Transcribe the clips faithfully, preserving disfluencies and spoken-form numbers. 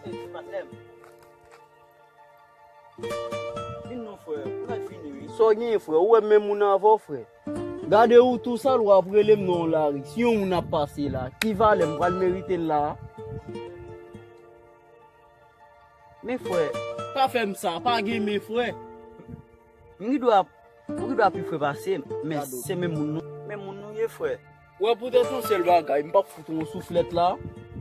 Ey, patnè m. Vin non, frè. Ou mèt vini, wi. Sa w genyen, frè? Ou wè m menm moun avè w, frè? Gade ou tou sal, w ap rele m nan yon lari. Si yon moun ap pase la, ki valè m pral merite l la a? Men, frè. Pa fè m sa, pa gen men, frè. M gendwa, ou gendwa pi frè pase m, men se menm moun nou, menm moun nou ye, frè. Wè, poutèt yon sèl bagay, m p ap fout ou yon souflèt la,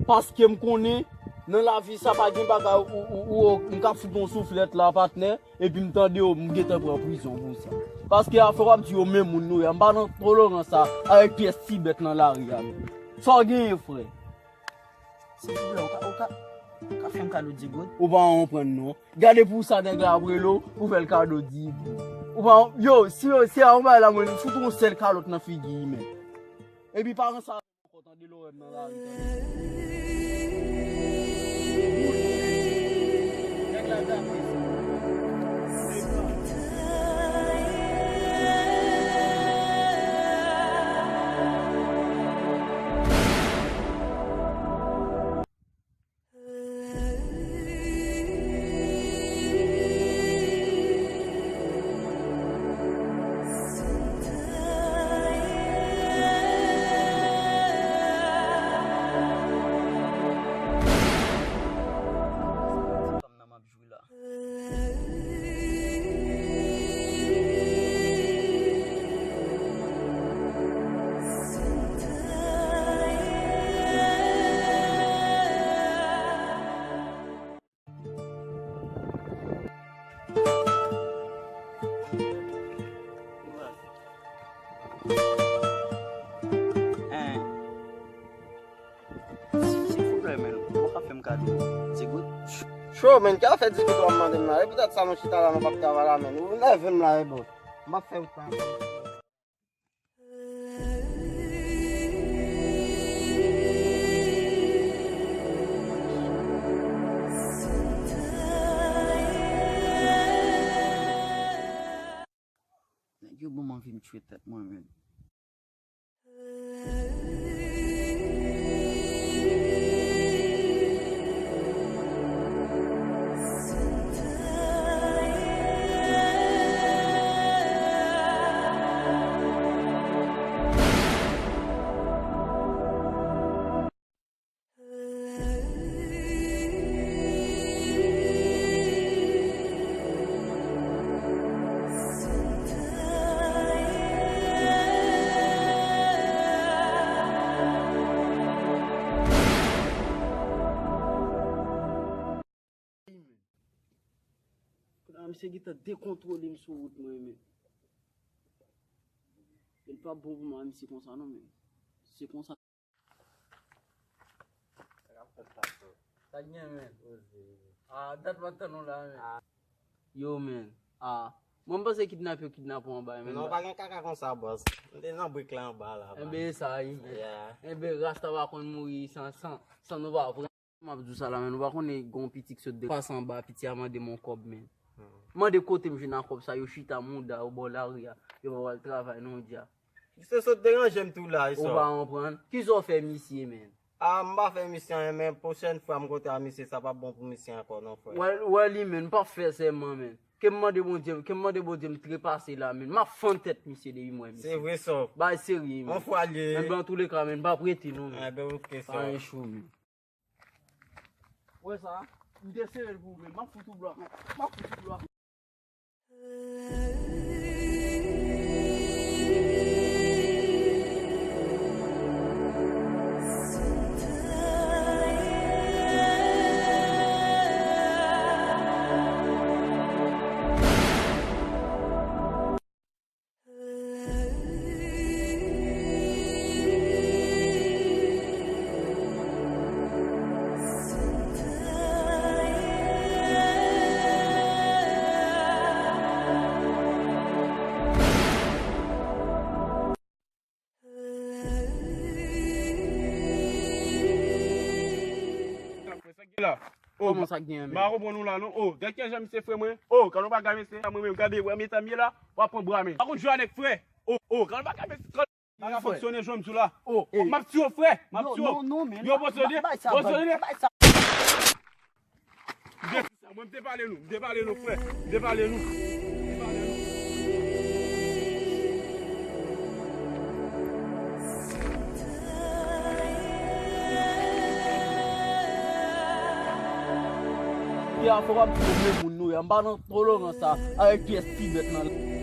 paske m konnen, nan lavi sa pa gen bagay ou, ou, ou, ou, m ka fout ou yon souflèt la, patnè, epi m tande w, m gentan pran prizon pou sa. Paske afè w ap di yo menm moun nou ye, m pa nan tolerans sa avèk pyès ti bèt nan lari a, non. Sa w genyen, frè? Silvouplè, ou ka, ou ka, ou ka fè m kado di goud? Ou pa konprann, non. Gade pou sa nèg la ap rele w, pou fè l kado di goud. Ou pa, yo, si, si a yon bagay la, mwen fout yon sèl kalòt nan figi, men. Epi pa ranse ankò, tande, lè w wè m nan lari, tande. Nèg la tape sa. Silvouplè, men, ou pa ka fè m kado di goud? Cho, men, ki afè di goud w ap mande m la? E poutèt sa nou chita la, nou p ap travay la, men. Ou nève m la, e bon. M p ap fè wout la ankò. Nèg yo ban m anvi m tchwe tèt mwen menm. Kounye a, misye gentan dekontwole m sou wout mwen, men. Li pa bon pou mwen, misye konsa non, men. Se konsa. Sa k ap fèt la, bro? Sa k gen, men? Poze. Ah, dat m ap tann ou la, men. Ah. Yo, men. Ah. Mwen, m panse kidnap yo kidnap ou anba, men. Non, pa gen kaka konsa, bòs. M te nan brik la anba la, man. Enben, sa, wi, men. Yeah. Enben, Rasta pa konn mouri san, san, san nou pa pran. M ap di w sa la, men, ou pa konnen gon piti k sot de pase anba, piti a mande m yon kòb, men. Hmm. Mande kote m jwenn ak kòb sa, yo chita mouda yo bò lari a, yo pa pral travay non, dja. Misye sot deranje m tou la, e sa. Ou pa konprann? Kisa w fè misye, men? Ah, m pa fè misye anyen, men pwochèn fwa m kontre a misye, sa p ap bon pou misye ankò, non, frè. Wè, wè li, men, m p ap fè sèman, men. Ke m mande Bondye, ke m mande Bondye m trepase la, men. M ap fann tèt misye depi m wè misye. Se vre sa. Bagay serye, men. Yon fwa l ye. Enben, antouleka, men, m p ap rete, non, men. Enben, oke, sa. Pa gen cho, men. Wè sa, m te sere l pou ou, men m ap fout ou blòk. M ap fout ou blòk. la. Oh, kòman sa k gen, men? M pa konprann ou la, non. Oh, gade kijan misye fre mwen. Oh, gade yon bagay, mesye, mwen menm, gade, wè, mezanmi la, w ap pran bra, men. Pa konn jwe avèk frè. Oh, oh, gade yon bagay, mesye. Bagay fonksyone, jwenn m sou la. Oh, oh, m ap tiye w, frè. M ap tiye w. Non, non, men. Yo, pozyone, pozyone. Mwen, m te pale nou, m te pale nou, frè. M te pale nou. M te pale nou. Ya, fò w ap di moun nou, ya. M pa nan tolerans sa avèk pyès ti bèt nan.